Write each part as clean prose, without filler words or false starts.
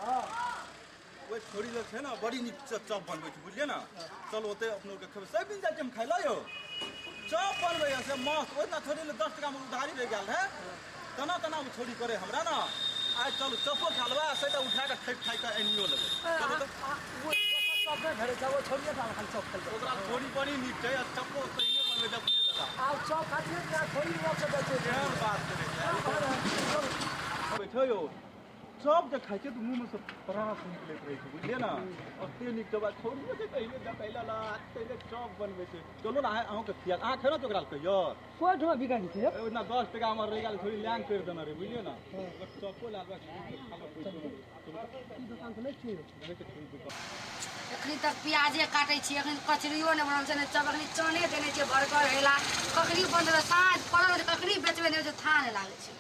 हां। ओहि छोरी लग छै ने बड़ी नीक चॉप बनबै छै, बुझलियै ने? चल ओतै अपनो के खेबै। सब दिन जाइ छियै हम खाइ लए यौ। चॉप बनबै से मस्त। ओहिना छोरी लग 10 टका मे उधारी रहि गेल रहै, तेना तेना ओ छोरी करे हमरा ने। आइ चलू चॉपो खा लेबै आ सैटा उठा कऽ ठकि ठाकि कऽ आनियो लेबै। चलू तऽ। ओ चॉप नहि भेटै छै, ओ छोड़िए टा खाली चॉप खेलबै। ओकरा छोरी बड़ी नीक छै आ चॉपो पहिने बनबै छै अपने जकाँ। आब चॉप खातिर छोरी लोक से जाइ छै। केहन बात करै छै? छै यौ, चॉप जे खाइ छै तऽ मुँहमे से प्रास निकलैत रहै छै, बुझलियै ने? ओते नीक चॉप। छोड़ियो छै तहिले जतैला ला तहिले चॉप बनबै छै। चलू ने अहूँके खिया। अहाँ खेलहुँ तऽ ओकरा कहियो कोइ ठमा बिका छै? ओहिना 10 टका हमर रहि गेल, थोड़ी लैंग करि देने रहै, बुझलियै ने? चॉपो लए लेबै। ई दोकान तऽ नहि छियै। एखनी तक प्याजे काटै छी, एखनी कचरियो नहि बनल छै ने चप। एखनी चने देने छियै बर्गर हेला, कखनी बन्द हेतै? साँझ पड़ल छै, कखनी बेचबै नहि छै, थाह नहि लागै छै।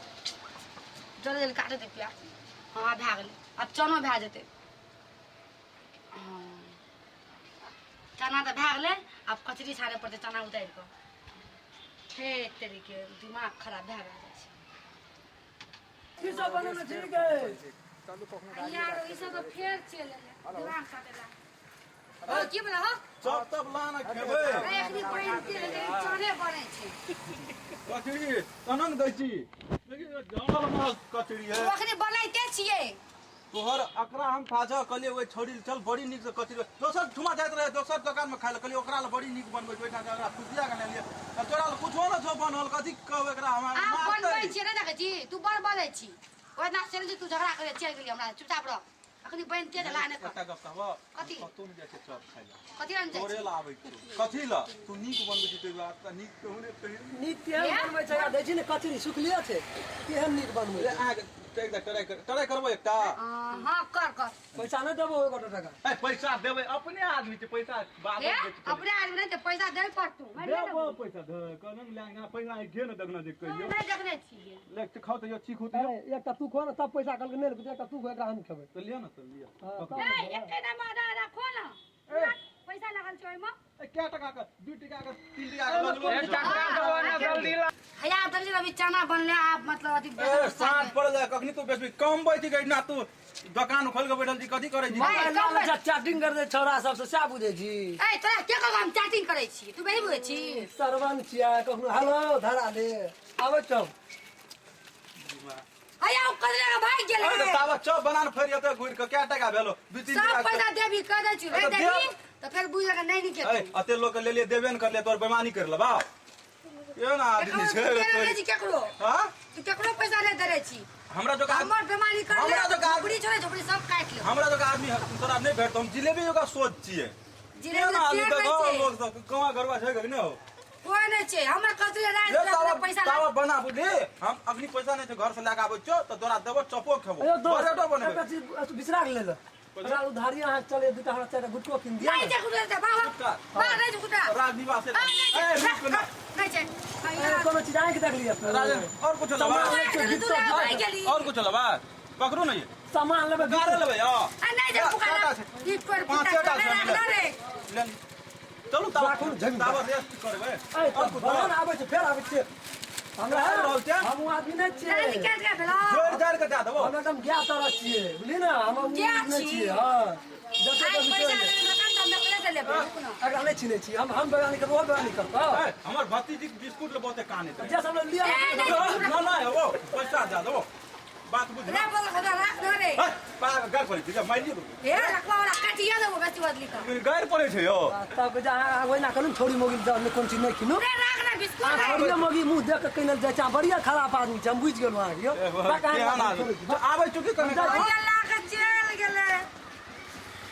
जल्दी जल्दी काटै दे प्याज। हँ, भए गेलै, आब चनो भए जेतै। हँ, चना तऽ भए गेलै, आब कचरी छानै पड़तै चना उतारि कऽ। हे तेरीके, दिमाग खराब भए गेल जाइ छै। की सब बनेने छी गे? यार, ई सब तऽ फेर चलि एलै दिमाग काटे ला। ओ की बोला हो? चॉप तब ला ने खेबै। अरे, एखनी बनिते रहै, चने बनै छै। कचरी तनन दै छी, देखी जंगल महक कचरी है। ओ अखनी बनैते छियै। तोहर अकरा हम फाजा कहलियै, ओहि छौड़ी चल बड़ी नीक से कचरी। दोसर ठुमा जाइत रहे दोसर दोकान में खाइ लए, कहलियै ओकरा लए बड़ी नीक बनबै छै, ओहिठाम ओकरा खुशिया के लेलियै। आ तोरा लए कुछो ने छौ बनल, कथी कहब एकरा हमरा? आब मारतै। बनबै छियै, नहि देखै छी? तू बड़ बजै छी। ओहिना चलि जे तू झगड़ा करे चलि गेली हमरा। चुपचाप रह, अखनी बनिते तऽ ला नहि। एकटा गप कहबऽ? कथी? कतौ नहि जाइ छै चॉप खाइ लए। कथी लए नहि जाइ तोरे छी? लए आबै छियौ। कथी लए? तू नीक बनबै छी ताहि दुआरे तऽ नीक कहू ने कहियो। नीक केहन बनबै छै? आ दै छी ने कचरी सुखले छै, केहन नीक बनबै अरे छै? अहाँके ट्राई कर, ट्राई करबै एकटा? हँ, कर कर। पैसा नहि देबो एगो टका। ए, पैसा देबै, अपने आदमी छै, पैसा बाद हे, अपने आदमी नहि तऽ पैसा देबे पड़तौ। देबो पैसा धर कहलहुँ लए पैसा घे ने देखना जे कहियो। नहि देखने छियै। ले खाओ तऽ चीखू तऽ। अरे, एकटा तू खो ने तब। पैसा कहलकै नहि लेबै, एकटा तू खो, एकरा हम खेबै। तऽ लिअ ने, तऽ लिअ। हाँ, पकड़ू। ए, एके दाम आधा आधा खो ने। पैसा लागल छै ओहिमे। ए, कै टका के? 2 टका के, 3 टका के लगलो। हया दर्जी, अभी चना बनले, आब मतलब अथी। ए, साँझ पड़ जाय, कखनी तू बेचबी? कम बैठ गई ना, तू दोकान खोल के बैठल छी, कथी करै छी? ए, कम बैठ। चैटिंग कर दे छौड़ा सबसे, सएह बुझै छी। ए, तोरा के कहलक हम चैटिंग करै छी? तू बेसी बुझै छी। सरवन छियै, कखनो हेलो धरा दे, आबै छौ। हया, ओ कजरा के भागि गेलै। अरे, तऽ ताबत चॉप बना ने, फेर एतऽ घुरि कऽ कै टका भेलो? 2 3 सब टका। पैसा देबी, कह दै छी। तऽ नहि देबी देब। तऽ फेर बुझ के नहि निके। ए, अते लोग के लेलिए, देबे ने करलिए, तोर बेमानी कर लेबा। ये ना आदमी छै रे तोरी। छी केकरो? हाँ? तू केकरो पैसा नहि देले छी। हमरा जो हमर बेमानी कर ले। हमरा जो झोपड़ी छोड़े, झोपड़ी सब काटि ले। हमरा जो आदमी तोरा नहि भेटतो, हम जिलेबी जोका सोच छियै। जिलेबी केना आदमी केहन देखो रहै छै? लोग सब कहाँ घरवा छै कि नहि हो? कोई नहि छै हमर कचरे राख। ले तावा पैसा तावा बना, बुझली? हम अखनी पैसा नहि छै, घर से लए के आबै छियौ तऽ तोरा देबो, चपो खेबो, अयो दोस्त, बरेडो बनेबै। एकटा चीज बिसरा गेलै ल। हमरा उधारी अहाँ चले, दूटा हमरा चारिटा गुटको कीन दिअ नहि ने। छै गुटका, दे बाबा। गुटका? बाबा, नहि छै गुटका। राजनिवास आ, नहि छै। ए, रुक ना। नहि छै। ए, कोनो चीज आँखि देख लिअ। राजन, और कुछ लेबा? सामान लै छियौ, तू लए भागि गेली। और कुछ लेबा? पकड़ू ने ये। सामान लेबै। गारे लेबै? हां। आ, नहि छै पुकारा। कएटा छै? ई पर पाँचे टा छै। राख रे। ले ली। चलू ताबत। राखू, झगड़ा। ताबत रेस्ट करबै। ए, और कुछ भगवान आबै छै, फेर आबै छियै हमरा। आबि रहल छै? हम उ आदमी नहि नहि छियै। निकालि के भेलो। जोड़ि जाड़ि के दए देबो। हम एकदम गाय तरह छियै, बुझली ने? हम उ गाय नहि छी? छियै। हँ, जते आइ कभी पैसा चलि लेबै दोकान तऽ हम नकले से लेबै, रुक न। एकरा नहि चिन्है छी हम। हम बेगानी करबो, ओहो बेगानी करतौ। ए, हमर भतीजी के बिस्कुट ले बहुते काने जे सब लिअ। ए, नहि। ना ना, ओ पैसा दए देबो, बात बुझ। रे बोल खदा, राख न रे। गारि पड़ै छै, मारि दू। हे, रखवा वाला काटिया देबो बेसी बदली तऽ। गारि पड़ै छै यौ। तब जे अहाँ ओहिना कहलहुँ, छोड़ी मोगी जाउ, कोन चीज नहि कीनू। रे, राख न बिस्कुट। अहाँ रे। छोड़िए मोगी मुँह देख कऽ कीनल जाइ छै। अहाँ बढ़िआँ खराब आदमी छै, हम बुझि गेलहुँ अहाँके यौ। बाक अहाँ केहन आदमी आबै चुकी कने। भैया लाके चलि गेलै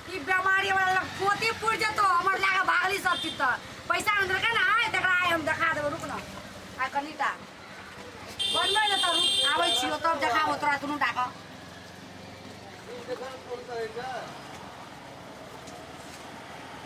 ई बेमारी वाला लग। पोती पुर जेतो हमर, लाके भागली सब चीज। तऽ पैसा नहि देलकै ने आइ, तकरा आइ हम देखा देबो। रुक न, आइ कनिटा बनबै ने तऽ रुक, आबै छियौ तब देखाबो तोरा दुनू टा कऽ।